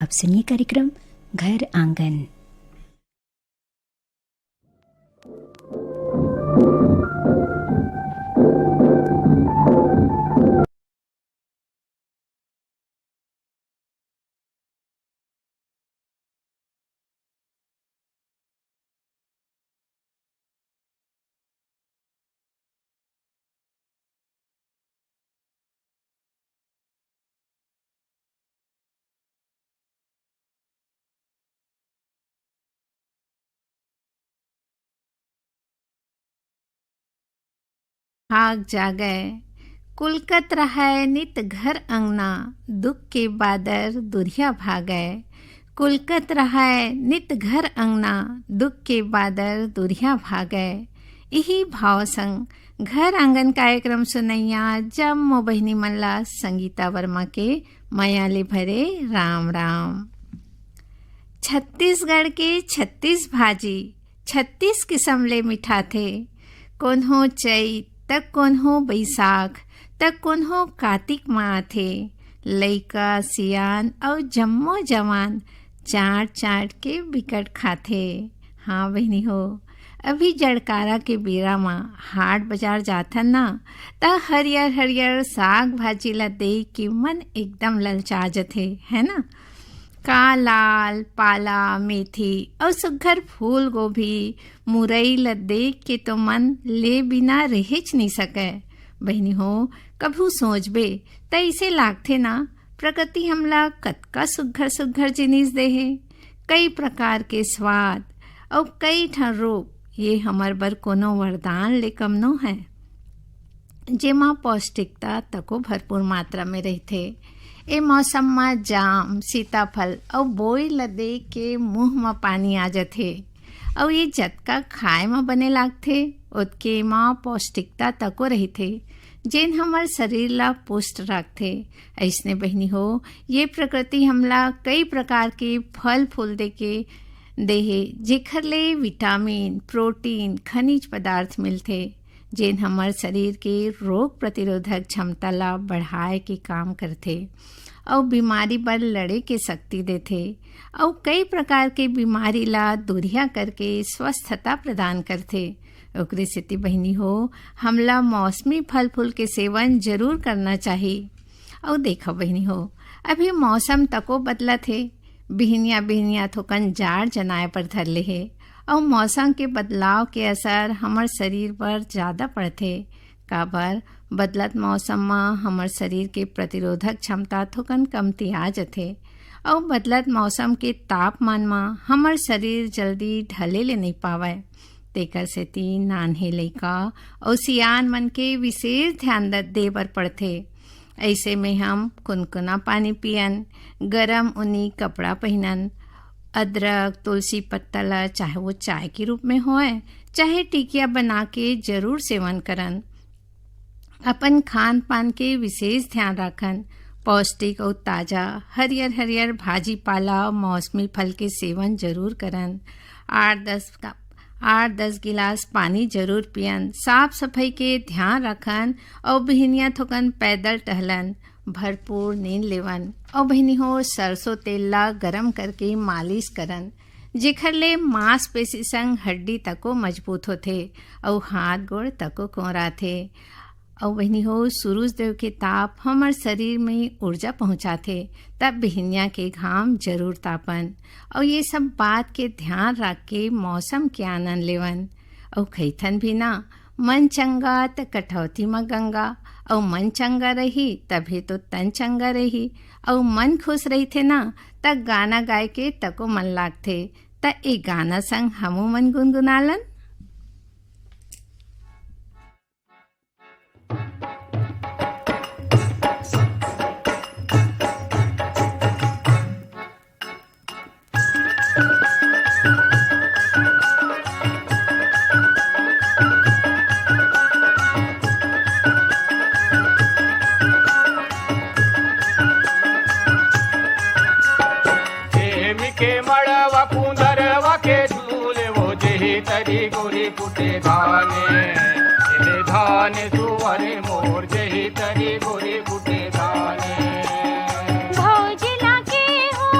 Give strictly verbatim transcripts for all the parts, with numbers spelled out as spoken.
अब सुनिए कार्यक्रम घर आंगन। भाग जागय, कुलकत रहय नित घर अंगना, दुख के बादर दुरिहा भागय। कुलकत रहय नित घर अंगना, दुख के बादर दुरिहा भागय। इही भाव संग घर आंगन कार्यक्रम सुनइया जम्मो बहिनी मन ला संगीता वर्मा के मया ले भरे राम राम। छत्तीसगढ़ के छत्तीस भाजी, छत्तीस किसम ले मिठाथे। कोन्हो चैत, त कोन्हो बइसाख, त कोन्हो कातिक म आथे। लइका, सियान अउ जम्मो जवान चाट चाट के बिकट खाथे। हाँ बहिनी हो, अभी जड़कारा के बेरा म हाट बजार जाथन ना, त हरियर हरियर साग भाजी ला देख के मन एकदम ललचा जथे, है ना? का लाल, पाला, मेथी अउ सुग्घर फूल गोभी, मुरई ल देख के तो मन ले बिना रहेच नइ सकय। बहिनी हो, कभू सोचबे त अइसे लागथे ना, प्रकृति हमला कतका सुग्घर सुग्घर जिनिस दे हे, कई प्रकार के स्वाद अउ कई ठन रूप, ये हमर बर कोनो वरदान ले कम नो हे। जेमा पौष्टिकता तको भरपूर मात्रा में रहिथे। ए मौसम म जाम, सीताफल अउ बोई ल देख के मुंह म पानी आ जथे। अउ ये जतका खाए म बने लागथे, ओतके म पौष्टिकता तको रहिथे, जेन हमर शरीर ला पुष्ट राखथे। अइसने बहिनी हो, ये प्रकृति हमला कई प्रकार के फल फूल दे के दे हे, जेखर ले विटामिन, प्रोटीन, खनिज पदार्थ मिलथे, जेन हमर शरीर के रोग प्रतिरोधक क्षमता ला बढ़ाए के काम करथे अउ बीमारी बर लड़े के शक्ति देथे अउ कई प्रकार के बीमारी ला दूरिहा करके स्वस्थता प्रदान करथे। ओकरे सेती बहिनी हो, हमला मौसमी फल फूल के सेवन जरूर करना चाही। अउ देखव बहिनी हो, अभी मौसम तको बदलत हे, बिहनिया बिहनिया थोकन जाड़ जनाए बर धर ले हे, अउ मौसम के बदलाव के असर हमर शरीर पर जादा पड़थे। काबर बदलत मौसम म हमर शरीर के प्रतिरोधक क्षमता थोकन कमतिया जथे, अउ बदलत मौसम के तापमान म हमर शरीर जल्दी ढले ले नइ पावय। तेकर सेती नान्हे लइका अउ सियान मन के विशेष ध्यान द-, दे बर पड़थे। अइसे में हम कुनकुना पानी पियन, गरम ऊनी कपड़ा पहिनन, अदरक, तुलसी पत्ता ला चाहे वो चाय के रूप में होय, चाहे टिकिया बना के जरूर सेवन करन। अपन खान पान के विशेष ध्यान राखन। पौष्टिक अउ ताजा हरियर हरियर भाजी पाला अउ मौसमी फल के सेवन जरूर करन। आठ दस का, आठ दस गिलास पानी जरूर पियन। साफ सफाई के ध्यान राखन अउ बिहनिया थोकन पैदल टहलन। भरपूर नींद लेवन। अउ बहिनी हो, सरसों तेल ला गरम करके मालिश करन, जेखर ले मांसपेशी संग हड्डी तको मजबूत होथे अउ हाथ गोड़ तको कोराथे। अउ बहिनी हो, सूरज देव के ताप हमर शरीर में ऊर्जा पहुंचाथे, तब बिहनिया के घाम जरूर तापन। अउ ये सब बात के ध्यान राख के मौसम के आनंद लेवन। अउ कहिथन भी ना, मन चंगा त कठौती म गंगा, अउ मन चंगा रही तभे तो तन चंगा रही, अउ मन खुश रहिथे ना, त गाना गाए के तको मन लागथे। त ए गाना संग हमू मन गुनगुना लन। जेमी के मड़वा कुंदरवा के झूले वो जेही तरी गोरी कुटे धाने, ए धाने सुवरे मोर जेही तरी गोरी कुटे धाने। भौजी लागे हो,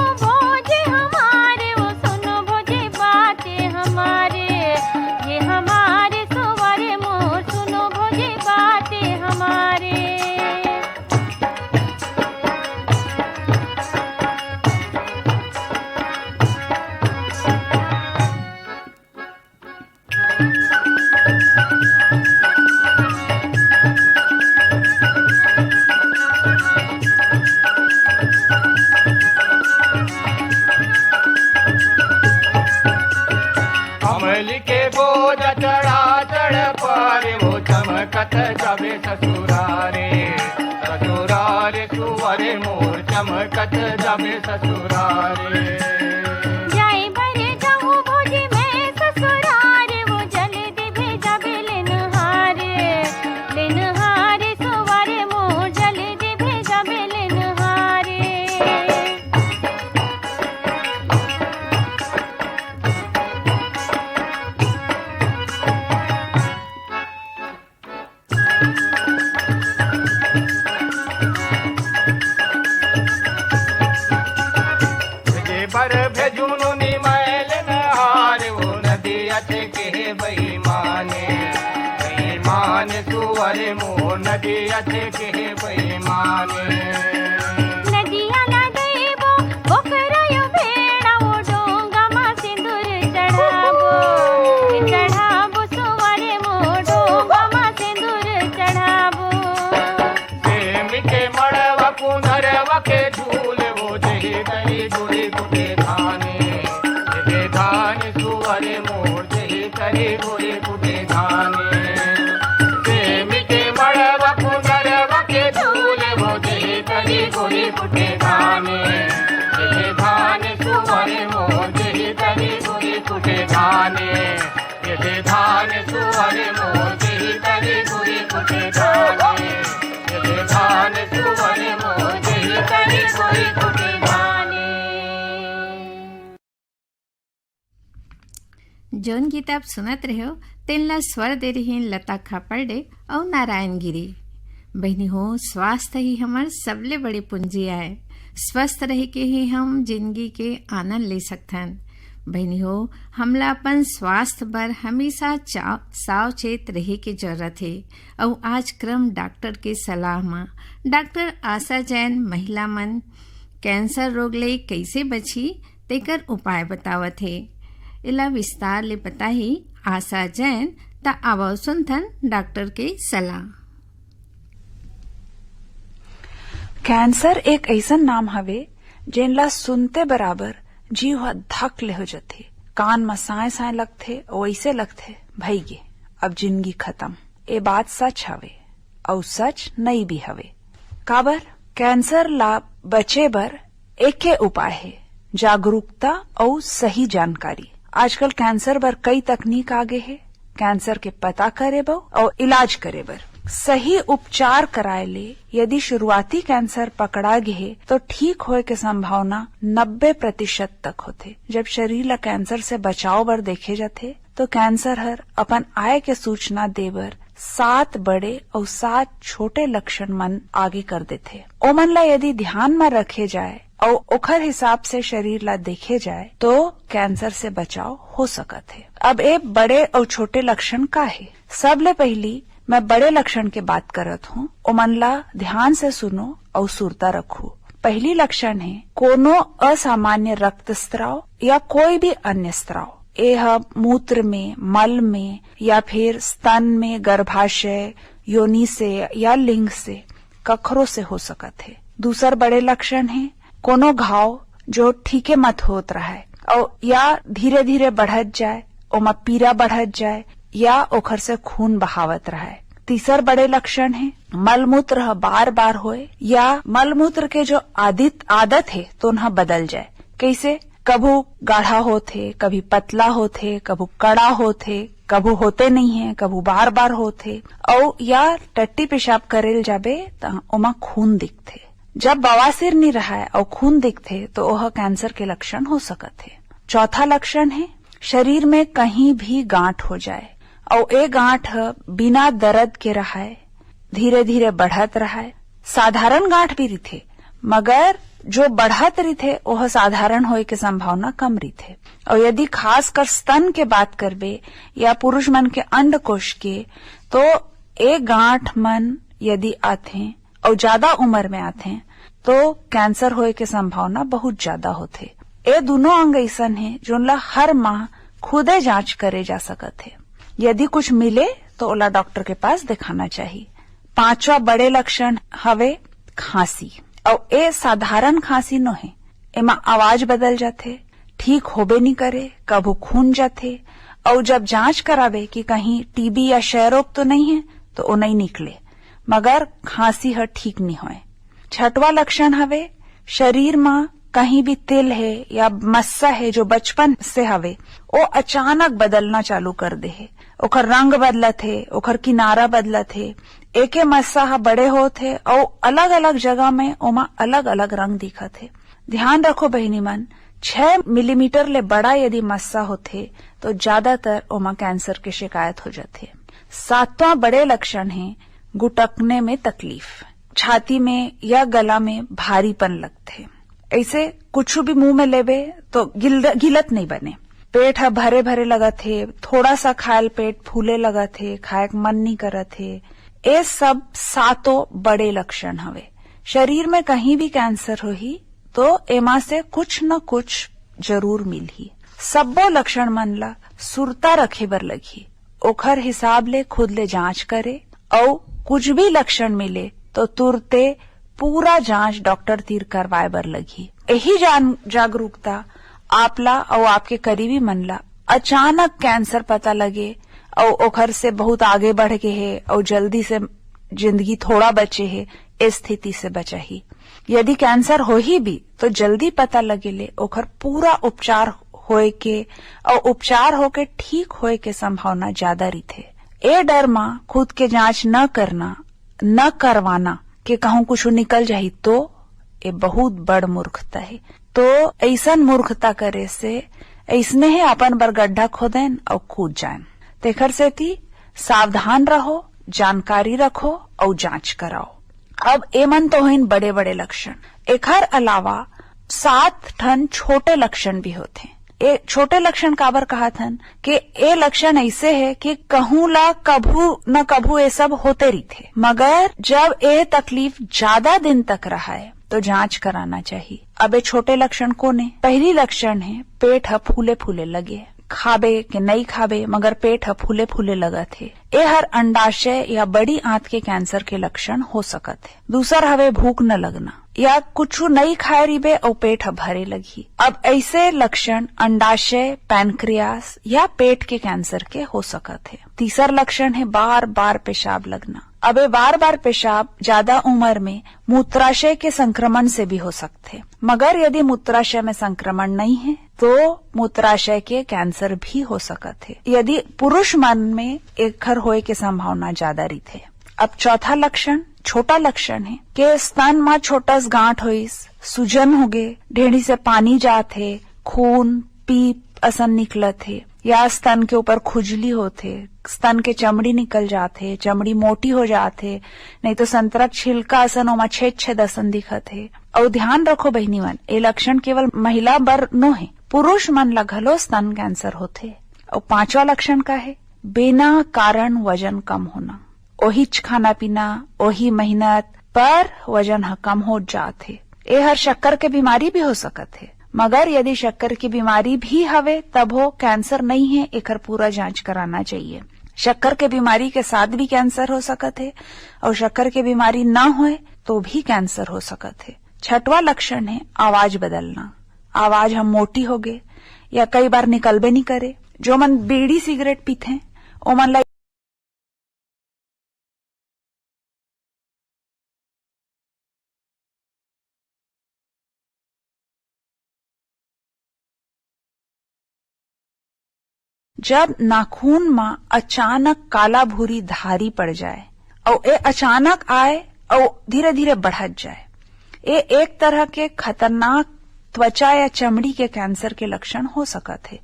अबे ससुरारे। जाए बर जाहूँ भौजी मैं ससुरारे, वो जल्दी भेजबे लेनहारे। लेनहारे सुवारे मोर जल्दी भेजबे लेनहारे। भेजे बर भेजूँ नोनी मैं लेनहारे, वो नदिया छेके बेईमाने। बेईमान सुवर मोर नदिया छेके बेईमाने। नदिया ला देबो बोकरा यो भेड़ा, वो डोंगा मा सिंदूर चढ़ाबो। चढ़ाबो सुवर मोर डोंगा मा सिंदूर चढ़ाबो। सेमी के मड़वा कुंदरवा के झूले, वो जही तरी गुड़ी कुटे धाने। ये धान सुवर मोर जही तरी गुड़ी कुटे धाने। सेमी के मड़वा कुंदरवा के झूले, वो जही तरी गुड़ी कुटे धाने। ये धान सुवर मोर जही तरी गुड़ी कुटे धाने। ये धान सुवर मोर जही तरी गुड़ी कुटे धाने। ये धान सुवर मोर जही तरी गुड़ी कुटे धाने। जौन गीत आप सुनत रहे हो, तेन ला स्वर दे रही लता खापर्डे अउ नारायण गिरी। बहिनी हो, स्वास्थ्य ही हमर सबले बड़े पूंजी आय। स्वस्थ रह के ही हम जिंदगी के आनंद ले सकथन। बहिनी हो, हमला अपन स्वास्थ्य बर हमेशा चा-, सावचेत रहे के जरूरत हे। अउ आज क्रम डॉक्टर के सलाह म डॉक्टर आशा जैन महिला मन कैंसर रोग ले कइसे बची, तेकर उपाय बतावत हे। एला विस्तार ले बताही आशा जैन। त आवव सुनथन डॉक्टर के सलाह। कैंसर एक अइसन नाम हवे, जेन ला सुनते बराबर जीव ह धक ले हो जथे, कान म साय साय लगथे, अउ अइसे लगथे, भई गे, अब जिंदगी खतम। ए बात सच हवे, अउ सच नई भी हवे। काबर? कैंसर ला बचे बर एके उपाय हे, जागरूकता अउ सही जानकारी। आजकल कैंसर बर कई तकनीक आ गे हे। कैंसर के पता करे बर अउ इलाज करे बर सही उपचार कराए ले यदि शुरुआती कैंसर पकड़ा गे हे, तो ठीक होए के संभावना नब्बे प्रतिशत तक होथे। जब शरीर ला कैंसर से बचाव बर देखे जाथे, तो कैंसर हर अपन आय के सूचना दे बर सात बड़े अउ सात छोटे लक्षण मन आगे कर देथे। ओमन ला यदि ध्यान म रखे जाए अउ ओखर हिसाब से शरीर ला देखे जाए, तो कैंसर से बचाव हो सकत हे। अब ए बड़े अउ छोटे लक्षण का हे? सबले पहिली मैं बड़े लक्षण के बात करत हूँ, ओमन ला ध्यान से सुनो अउ सुरता रखो। पहिली लक्षण हे कोनो असामान्य रक्तस्राव या कोई भी अन्य स्राव। ए ह मूत्र में, मल में या फिर स्तन में, गर्भाशय, योनि से या लिंग से, कखरो से हो सकत हे। दूसर बड़े लक्षण हे कोनो घाव जो ठीके मत होत रहय अउ या धीरे-धीरे बढ़त जाय, ओमा पीरा बढ़त जाय या ओखर से खून बहावत रहय। तीसर बड़े लक्षण हे मलमूत्र ह बार-बार होय या मलमूत्र के जो आदित-, आदत हे, तोन ह बदल जाय। कइसे? कभू गाढ़ा होथे, कभी पतला होथे, कभू कड़ा होथे, कभू होते नइ हे, कभू बार-बार होथे, अउ या टट्टी पेशाब करे ल जाबे, त ओमा खून दिखथे। जब बवासीर नी रहय अउ खून दिखथे, तो ओह कैंसर के लक्षण हो सकत हे। चौथा लक्षण हे, शरीर में कहीं भी गांठ हो जाए, अउ ए गांठ ह बिना दर्द के रहय, धीरे-धीरे बढ़त रहय। साधारण गांठ भी रिथे, मगर जो बढ़त रिथे, ओह साधारण होए के संभावना कम रिथे। अउ यदि खासकर स्तन के बात करबे या पुरुष मन के अंडकोश के, तो ए गांठ मन यदि आथे अउ ज्यादा उम्र में आथे, तो कैंसर होए के संभावना बहुत ज्यादा होथे। ए दुनों अंग अइसन हे, जोन ला हर माह खुदे जांच करे जा सकत हे। यदि कुछ मिले, तो ओला डॉक्टर के पास दिखाना चाही। पांचवा बड़े लक्षण हवे खांसी। अउ ए साधारण खांसी नोहे, एमा आवाज बदल जाथे, ठीक होबे नी करे, कभू खून जाथे, अउ जब जांच कराबे कि कहीं टीबी या क्षय रोग तो नइ हे, तो ओ नइ निकले, मगर खांसी ह ठीक नी होय। छठवा लक्षण हवे शरीर म कहीं भी तिल हे या मस्सा हे जो बचपन से हवे, वो अचानक बदलना चालू कर दे हे। ओकर रंग बदलत हे, ओकर किनारा बदलत हे। एके मस्सा ह बड़े होत हे अउ अलग-अलग जगह में ओमा अलग-अलग रंग दिखत हे। ध्यान रखो बहिनी मन, छह मिलीमीटर ले बड़ा यदि मस्सा होथे, तो ज्यादातर ओमा कैंसर के शिकायत हो जाथे। सातवां बड़े लक्षण हे गुटकने में तकलीफ, छाती में या गला में भारीपन लगथे। ऐसे कुछ भी मुंह में लेबे तो गिल-, गिलत नहीं बने, पेट ह भरे भरे लगत हे, थोड़ा सा खायल पेट फूले लगत हे, खाए के मन नहीं करत हे। ए सब सातों बड़े लक्षण हवे। शरीर में कहीं भी कैंसर होही तो एमा से कुछ न कुछ जरूर मिलही। सब्बो लक्षण मन ला सुरता रखे बर लगही। ओखर हिसाब ले खुद ले जांच करे अउ कुछ भी लक्षण मिले तो तुरते पूरा जांच डॉक्टर तीर करवाए बर लगही। यही जान जागरूकता आपला अउ आपके करीबी मन ला अचानक कैंसर पता लगे अउ ओखर से बहुत आगे बढ़ गे हे अउ जल्दी से जिंदगी थोड़ा बचे हे, ए स्थिति से बचाही। यदि कैंसर होही भी तो जल्दी पता लगे ले ओखर पूरा उपचार होए के अउ उपचार होके ठीक होए के संभावना ज्यादा रहिथे। ए डर म खुद के जांच न करना, न करवाना के कहूं कुछ निकल जाही तो ए बहुत बड़ मूर्खता हे। तो ऐसन मूर्खता करे से ऐसने हे अपन बर गड्ढा खोदेन अउ कूद जाएन। तेखर सेती सावधान रहो, जानकारी रखो अउ जांच कराओ। अब ए मन तो होइन बड़े-बड़े लक्षण, एखर अलावा सात ठन छोटे लक्षण भी होथे। ए छोटे लक्षण काबर कहत हन कि ए लक्षण ऐसे हे कि कहूं ला कभू न कभू ए सब होते रहिथे, मगर जब ए तकलीफ ज्यादा दिन तक रहय तो जांच कराना चाहिए। अब ए छोटे लक्षण कोन ए? पहली लक्षण हे पेट ह फूले फूले लगे, खाबे के नई खाबे मगर पेट ह फूले फूले लगत हे। ए हर अंडाशय या बड़ी आंत के कैंसर के लक्षण हो सकत हे। दूसर हवे भूख न लगना या कुछु नई खाए रिबे अउ पेट ह भरे लगही। अब ऐसे लक्षण अंडाशय, पैनक्रियास या पेट के कैंसर के हो सकत हे। तीसर लक्षण हे बार बार पेशाब लगना। अब ए बार बार पेशाब ज्यादा उम्र में मूत्राशय के संक्रमण से भी हो सकथे, मगर यदि मूत्राशय में संक्रमण नहीं है तो मूत्राशय के कैंसर भी हो सकत हे। यदि पुरुष मन में एखर होए के संभावना ज्यादा रहिथे। अब चौथा लक्षण, छोटा लक्षण हे के स्तन म छोटस गांठ होइस, सूजन होगे, ढेड़ी से पानी जात हे, खून, पीप असन निकलत हे, या स्तन के ऊपर खुजली होत हे, स्तन के चमड़ी निकल जात हे, चमड़ी मोटी हो जात हे, नहीं तो संतरा छिलका असन ओमा छेद छेद असन दिखत हे। अउ ध्यान रखो बहिनी मन, ए लक्षण केवल महिला बर नो हे, पुरुष मन ला घलो स्तन कैंसर होथे। अउ पांचवा लक्षण का हे? बिना कारण वजन कम होना। ओहिच खाना पीना, ओही मेहनत, पर वजन ह कम हो जात हे। ए हर शक्कर के बीमारी भी हो सकत हे, मगर यदि शक्कर के बीमारी भी हवे, तभो कैंसर नहीं हे, एकर पूरा जांच कराना चाहिए। शक्कर के बीमारी के साथ भी कैंसर हो सकत हे, अउ शक्कर के बीमारी ना होए तो भी कैंसर हो सकत हे। छठवां लक्षण हे आवाज बदलना। आवाज ह मोटी होगे या कई बार निकलबे नहीं करे। जो मन बीड़ी सिगरेट पीथे, ओमन ला जब नाखून म अचानक काला भूरी धारी पड़ जाए, अउ ए अचानक आए अउ धीरे-धीरे बढ़त जाए, ए एक तरह के खतरनाक त्वचा या चमड़ी के कैंसर के लक्षण हो सकत हे।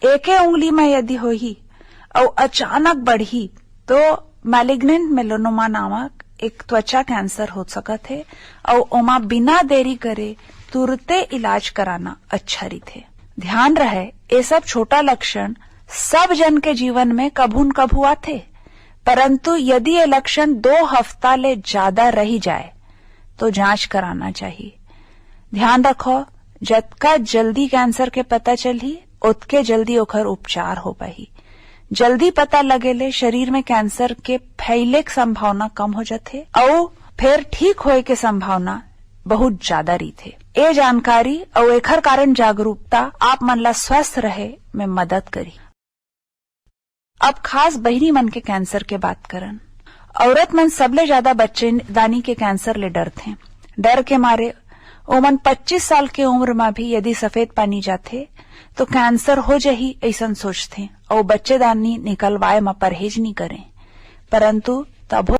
एके उंगली म यदि होही अउ अचानक बढ़ही, तो मैलिग्नेंट मेलानोमा नामक एक त्वचा कैंसर हो सकत हे, अउ ओमा बिना देरी करे तुरते इलाज कराना अच्छा रहिथे। ध्यान रहे, ए सब छोटा लक्षण सब जन के जीवन में कभू न कभू आथे, परंतु यदि ये लक्षण दो हफ्ता ले ज्यादा रही जाए, तो जांच कराना चाहिए। ध्यान रखो, जतका जल्दी कैंसर के पता चलही, ओतके जल्दी ओखर उपचार हो पाही। जल्दी पता लगे ले शरीर में कैंसर के फैले के संभावना कम हो जाथे, अउ फेर ठीक होए के संभावना बहुत ज्यादा रहिथे। ए जानकारी अउ एखर कारण जागरूकता आप मन ला स्वस्थ रहे में मदद करी। अब खास बहिनी मन के कैंसर के बात करन। औरत मन सबले ज्यादा बच्चेदानी के कैंसर ले डरथे। डर के मारे ओमन पच्चीस साल के उम्र म भी यदि सफेद पानी जाथे, तो कैंसर हो जही, अइसन सोचथे अउ बच्चेदानी निकलवाए म परहेज नी करें। परंतु तभो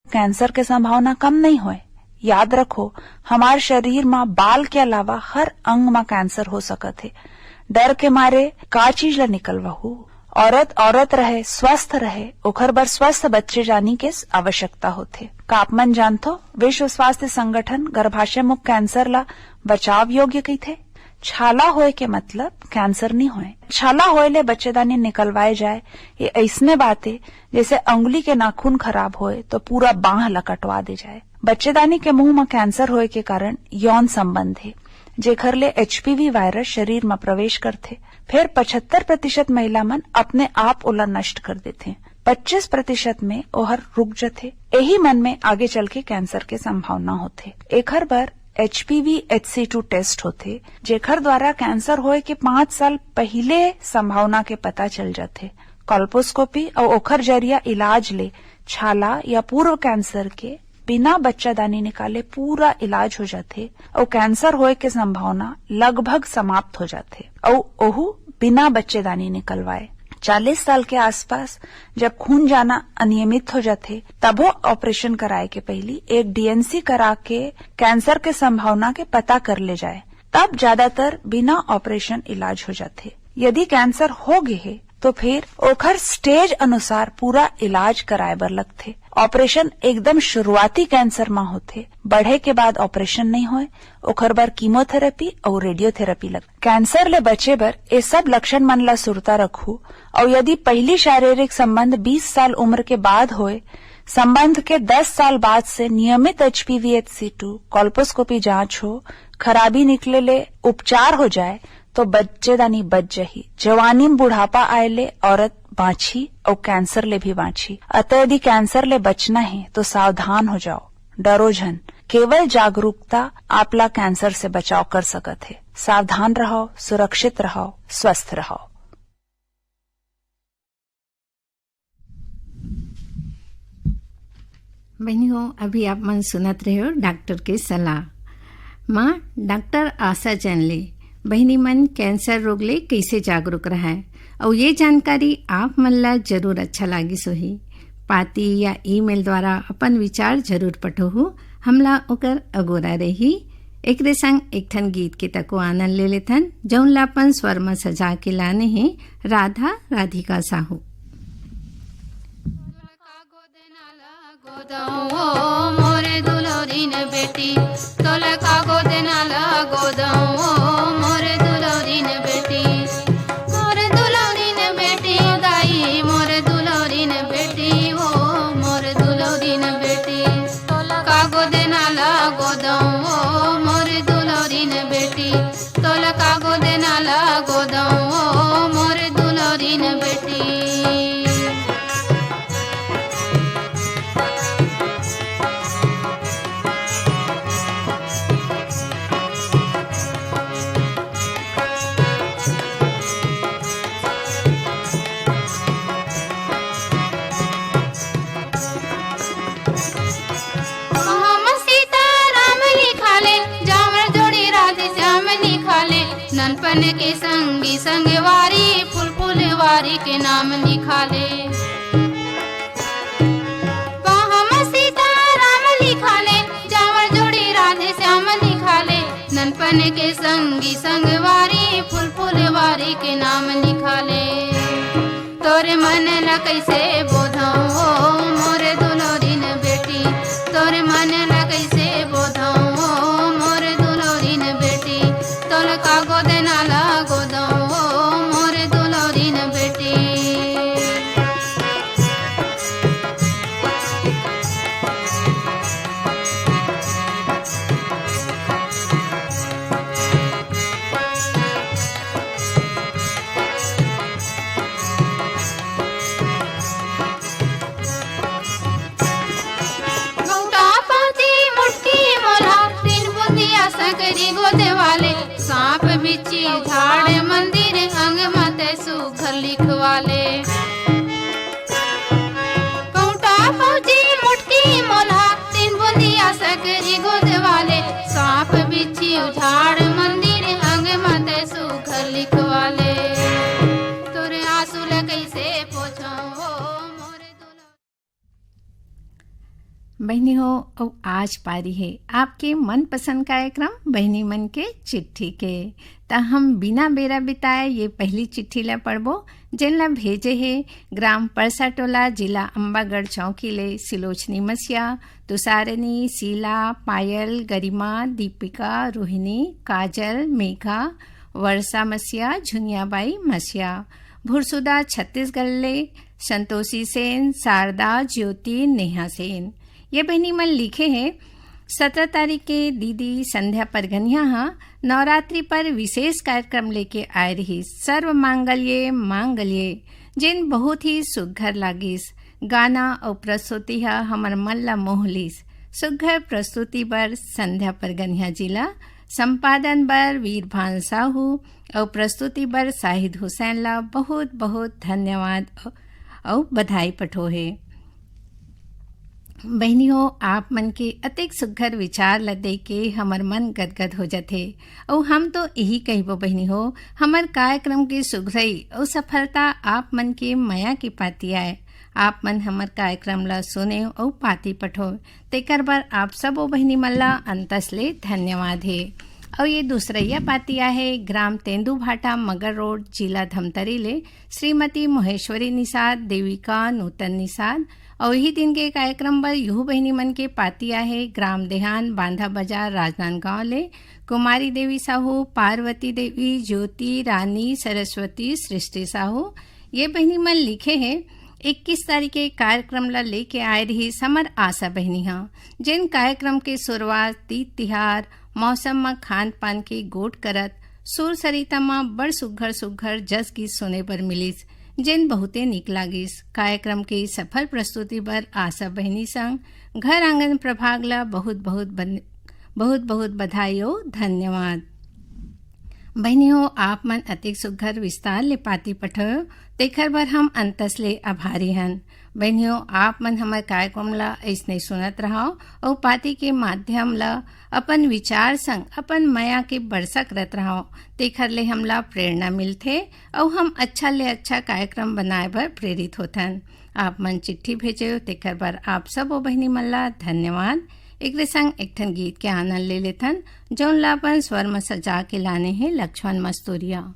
कैंसर के संभावना कम नहीं होय। याद रखो, हमार शरीर म बाल के अलावा हर अंग म कैंसर हो सकत हे। डर के मारे का चीज ला निकलवाहू? औरत औरत रहे, स्वस्थ रहे, ओखर बर स्वस्थ बच्चेदानी के आवश्यकता होथे। का आप मन जानथो, विश्व स्वास्थ्य संगठन गर्भाशय मुख कैंसर ला बचाव योग्य कहिथे? छाला होए के मतलब कैंसर नहीं होए। छाला होए ले बच्चेदानी निकलवाए जाए, ये अइसने बात ए जैसे अंगुली के नाखून खराब होए तो पूरा बांह ला कटवा दे जाए। बच्चेदानी के मुंह म कैंसर होए के कारण यौन संबंध हे, जेखर ले एचपीवी वायरस शरीर म प्रवेश करथे, फेर पचहत्तर प्रतिशत महिला मन अपने आप ओला नष्ट कर देथे। पच्चीस प्रतिशत में ओहर रुक जथे। एही मन में आगे चल के कैंसर के संभावना होथे। एखर बर एचपीवी एचसी टू टेस्ट होथे, जेखर द्वारा कैंसर होए के पाँच साल पहिले संभावना के पता चल जाथे। कॉल्पोस्कोपी अउ ओखर जरिया इलाज ले छाला या पूर्व कैंसर के बिना बच्चादानी निकाले पूरा इलाज हो जाथे अउ कैंसर होए के संभावना लगभग समाप्त हो जाथे अउ ओहू बिना बच्चेदानी निकलवाए। चालीस साल के आसपास जब खून जाना अनियमित हो जाथे, तभो ऑपरेशन कराए के पहिली एक डीएनसी करा के कैंसर के संभावना के पता कर ले जाए, तब ज्यादातर बिना ऑपरेशन इलाज हो जाथे। यदि कैंसर हो गे हे, तो फिर ओखर स्टेज अनुसार पूरा इलाज कराए बर लगथे। ऑपरेशन एकदम शुरुआती कैंसर म होथे, बढ़े के बाद ऑपरेशन नहीं होए, ओखर बर कीमोथेरेपी अउ रेडियोथेरेपी लगथे। कैंसर ले बचे बर ए सब लक्षण मन ला सुरता रखू, अउ यदि पहिली शारीरिक संबंध बीस साल उम्र के बाद होए, संबंध के दस साल बाद से नियमित एचपीवी एचसी टू कॉल्पोस्कोपी जांच हो, खराबी निकले ले उपचार हो जाए, तो बच्चेदानी बच जही। जवानी में बुढ़ापा आए ले औरत बांची अउ कैंसर ले भी बांची। अतः यदि कैंसर ले बचना हे, तो सावधान हो जाओ, डरो झन। केवल जागरूकता आपला कैंसर से बचाव कर सकत हे। सावधान रहो, सुरक्षित रहो, स्वस्थ रहो। बहिनी हो, अभी आप मन सुनत रहे हो डॉक्टर के सलाह। माँ डॉक्टर आशा जैन ले बहिनी मन कैंसर रोग ले कैसे जागरूक रहय, अउ ये जानकारी आप मन ला जरूर अच्छा लागिस होही। पाती या ईमेल द्वारा अपन विचार जरूर पठोहू, हमला ओकर अगोरा रही। एकरे संग एक ठन गीत के तको आनंद ले लेथन, जौन ला अपन स्वर म सजा के लाने हे राधा राधिका साहू। गोदौ ओ मोरे दुलौरिन बेटी, तोला का गोदना ला गोदौ ओ मोरे दुलौरिन बेटी, मोरे दुलौरिन बेटी, दाई मोरे दुलौरिन बेटी, ओ मोरे दुलौरिन बेटी, तोला का गोदना ला गोदौ ओ मोरे दुलौरिन बेटी, तोला का गोदना ला गोदौ ओ मोरे दुलौरिन बेटी। हम सीताराम लिखाले, जावर जोड़ी राधे श्याम लिखाले, ननपन के संगी संगवारी, फूल फुलवारी के नाम लिखाले। हम सीताराम लिखाले, जावर जोड़ी राधे श्याम लिखाले, ननपन के संगी संगवारी, फूल फुलवारी के नाम लिखाले। तोरे मन ला कैसे बोधौ ओ मोरे दुलौरिन बेटी, तोरे मन ला कैसे बोधौ ओ मोरे दुलौरिन बेटी, तोला का गोदना ला गोदौ ओ मोरे दुलौरिन बेटी। गौटा पाती मुटकी मोला, तीन बुंदिया सकरी गोदे वाले, सांप बिच्छी झाड़ मंदिर, अंग मते सुघर लिखवाले। गौटा पाती मुटकी मोला, तीन बुंदिया सकरी छिउ झाड़ मंदिर अंग म तै सुघर लिखवाले, तोरे आंसू ल कइसे पोछों हो मोरे दुलहा। बहिनी हो, अउ आज पारी हे आपके मनपसंद कार्यक्रम बहिनी मन के चिट्ठी के। त हम बिना बेरा बिताए ये पहली चिट्ठी ला पढ़बो, जेन ला भेजे हे ग्राम परसाटोला, जिला अम्बागढ़ चौकी ले सिलोचनी मसिया, तुषारनी, शीला, पायल, गरिमा, दीपिका, रोहिणी, काजल, मेघा, वर्षा मसिया, झुनियाबाई मसिया, भुरसुदा छत्तीसगढ़ ले संतोषी सेन, शारदा, ज्योति, नेहा सेन। ये बहिनी मन लिखे हे, सत्रह तारीख के दीदी संध्या परगनिया ह नवरात्रि पर विशेष कार्यक्रम लेके आए रही। सर्व मांगल्ये मांगल्ये, जेन बहुत ही सुघर लागिस। गाना अउ प्रस्तुति ह हमर मन ला मोह लिस। सुघर प्रस्तुति बर संध्या परगनिया जी ला, संपादन बर वीरभान साहू अउ प्रस्तुति बर शाहिद हुसैन ला बहुत बहुत धन्यवाद अउ बधाई पठो हे। बहिनी हो, आप मन के अतेक सुघर विचार ल दे के हमर मन गदगद हो जथे। अउ हम तो यही कहिबो बहिनी हो, हमर कार्यक्रम के सुघरई अउ सफलता आप मन के मया के पाती आय। आप मन हमर कार्यक्रम ल सुने अउ पाती पठो, तेकर बर आप सबो बहिनी मन ल अंतस ले धन्यवाद हे। अउ ये दूसरइया पाती आहे ग्राम तेंदूभाटा, मगर रोड, जिला धमतरी ले श्रीमती महेश्वरी निषाद, देविका नूतन निषाद। अउ इही दिन के कार्यक्रम बर युहू बहिनी मन के पाती आहे ग्राम देहान, बांधा बाजार, राजनांदगांव ले कुमारी देवी साहू, पार्वती देवी, ज्योति, रानी, सरस्वती, सृष्टि साहू। ये बहिनी मन लिखे हे, इक्कीस तारीख के कार्यक्रम ला लेके आए रहिस हमर आशा बहिनी ह, जेन कार्यक्रम के शुरुआत तीज तिहार, मौसम म खान पान के गोठ करत सुर सरिता म बड़ सुघर सुघर जस गीत सुने बर मिलिस, जेन बहुते नीक लागिस। कार्यक्रम के सफल प्रस्तुति बर आशा बहिनी संग घर आंगन प्रभाग ला बहुत बहुत बन-, बहुत बहुत बधाई अउ धन्यवाद। बहिनी हो, आप मन अतेक सुघर विस्तार ले पाती पठोयो, तेखर बर हम अंतस ले आभारी हन। बहिनी हो, आप मन हमर कार्यक्रम ला अइसने सुनत रहव अउ पाती के माध्यम ला अपन विचार संग अपन मया के बरसा करत रहव, तेखर ले हमला प्रेरणा मिलथे अउ हम अच्छा ले अच्छा कार्यक्रम बनाए बर प्रेरित होथन। आप मन चिट्ठी भेजेव, तेखर बर आप सबो बहिनी मन ला धन्यवाद। एकरे संग एक ठन गीत के आनंद ले लेथन, जौन ला अपन स्वर म सजा के लाने हे लक्ष्मण मस्तूरिया।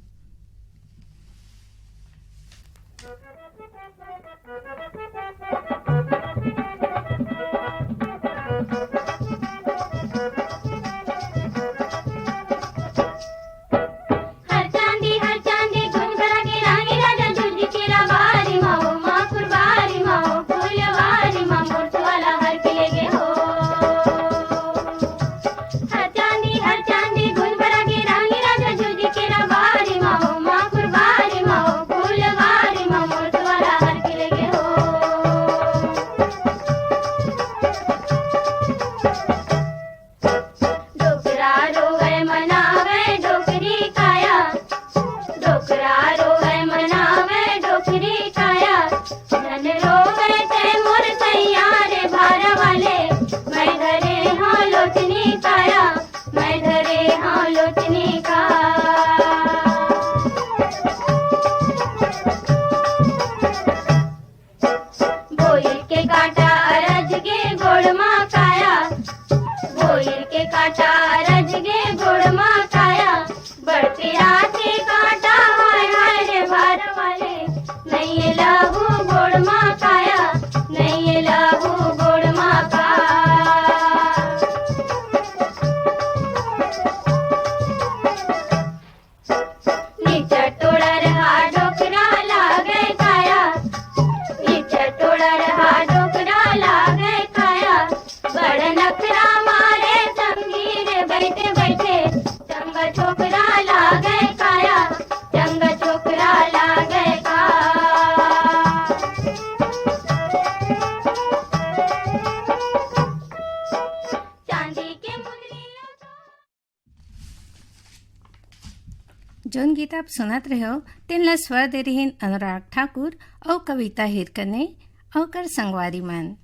जोन गीत आप सुनत रहे हो, तेन ला स्वर दे रहिन अनुराग ठाकुर अउ कविता हिरकने अउ कर संगवारी मन।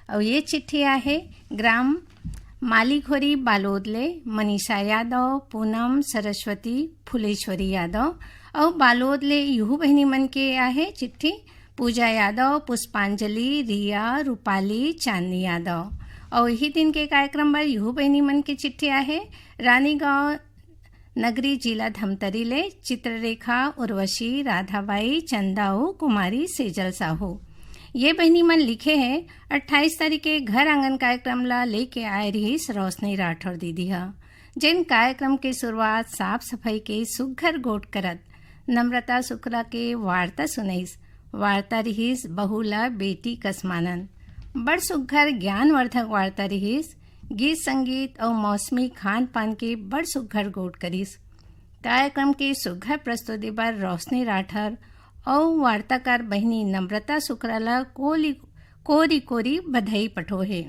अउ ये चिट्ठी आहे ग्राम मालीघोरी बालोद ले मनीषा यादव, पूनम, सरस्वती, फुलेश्वरी यादव। अउ बालोद ले इहू बहिनी मन के आहे चिट्ठी, पूजा यादव, पुष्पांजलि, रिया, रूपाली, चांदनी यादव। अउ इही दिन के कार्यक्रम बर इहू बहिनी मन के चिट्ठी आहे रानीगांव नगरी, जिला धमतरी ले चित्ररेखा, उर्वशी, राधाबाई, चंदा अउ कुमारी सेजल साहू। ये बहिनी मन लिखे हे, अट्ठाईस तारीख के घर आंगन कार्यक्रम ला लेके आए रहिस रोशनी राठौर दीदी ह, जेन कार्यक्रम के शुरुआत साफ सफाई के सुघर गोठ करत नम्रता शुक्ला के वार्ता सुनइस। वार्ता रिहिस बहू ला बेटी कस मानन। बड़ सुघर ज्ञानवर्धक वार्ता रिहिस। गीत संगीत अउ मौसमी खान पान के बड़ सुघर गोठ करिस। कार्यक्रम के सुघर प्रस्तुति बर रोशनी राठौर अउ वार्ताकार बहिनी नम्रता शुक्ला ला कोली कोरी कोरी बधाई पठो हे।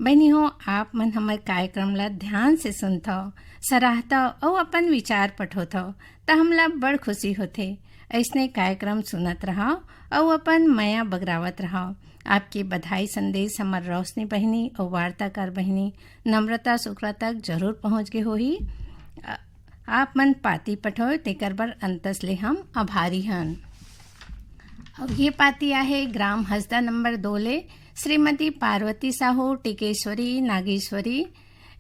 बहिनी हो, आप मन हमर कार्यक्रम ला ध्यान से सुनथव, सराहथव अउ अपन विचार पठोथव, त हमला बड़ खुशी होथे। अइसने कार्यक्रम सुनत रहव अउ अपन मया बगरावत रहव। आपके बधाई संदेश हमर रोशनी बहिनी अउ वार्ताकार बहिनी नम्रता शुक्ला तक जरूर पहुंच गे होही। अ, आप मन पाती पठोय, तेकर बर अंतस ले हम आभारी हन। अउ ये पाती आहे ग्राम हसदा नंबर दो ले श्रीमती पार्वती साहू, टिकेश्वरी, नागेश्वरी,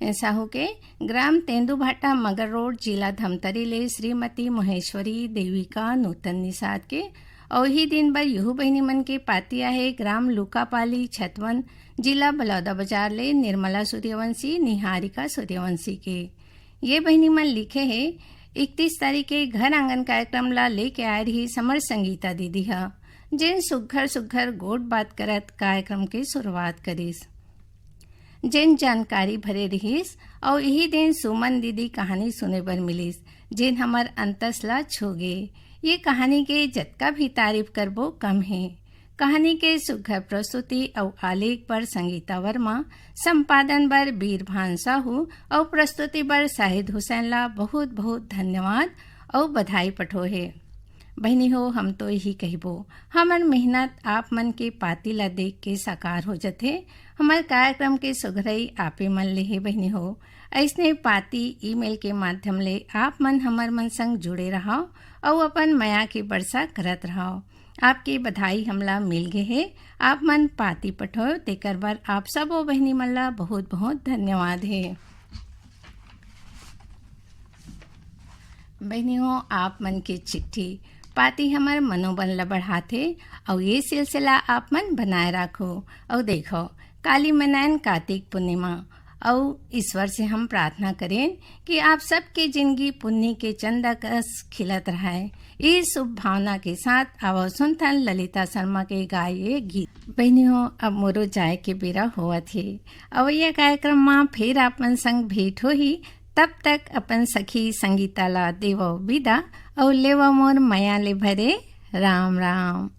ए, साहू के, ग्राम तेंदूभाटा, मगर रोड, जिला धमतरी ले श्रीमती महेश्वरी देविका नूतन निषाद के। अउ इही दिन बर इहू बहिनी मन के पाती आहे ग्राम लुकापाली, छतवन, जिला बलौदाबाजार ले निर्मला सूर्यवंशी, निहारिका सूर्यवंशी के। ये बहिनी मन लिखे हे, इकतीस तारीख के घर आंगन कार्यक्रम ला लेके आए रहिस हमर संगीता दीदी ह, जेन सुघर सुघर गोठ बात करत कार्यक्रम के शुरुआत करिस। जेन जानकारी भरे रिहिस, अउ इही दिन सुमन दीदी कहानी सुने बर मिलिस, जेन हमर अंतस ला छू गे। ये कहानी के जतका भी तारीफ करबो, कम हे। कहानी के सुघर प्रस्तुति अउ आलेख बर संगीता वर्मा, संपादन बर बीरभान साहू अउ प्रस्तुति बर शाहिद हुसैन ला बहुत बहुत धन्यवाद अउ बधाई पठो हे। बहिनी हो, हम तो यही कहिबो, हमर मेहनत आप मन के पाती ला देख के साकार हो जथे। हमर कार्यक्रम के सुघरई आपे मन ले हे बहिनी हो। अइसने पाती, ईमेल के माध्यम ले आप मन हमर मन संग जुड़े रहव अउ अपन मया के बरसा करत रहव। आपके बधाई हमला मिल गे हे, आप मन पाती पठोय, तेकर बर आप सबो बहिनी मन ला बहुत बहुत धन्यवाद हे। बहिनी हो, आप मन के चिट्ठी पाती हमर मनोबल ला बढ़ाथे, अउ ये सिलसिला आप मन बनाए राखो। अउ देखो, काली मनायन कार्तिक पूर्णिमा, अउ ईश्वर से हम प्रार्थना करेन कि आप सबके जिंदगी पुन्नी के चंदा कस खिलत रहय। ये शुभ भावना के साथ आवो सुनथन ललिता शर्मा के गाए ये गीत। बहिनी हो, अब मोरो जाए के बेरा होवत हे। अवइया कार्यक्रम मा फिर आप मन संग भेंट होही। तब तक अपन सखी संगीता ला देवो विदा, अउ लेवो मोर मया ले भरे राम राम।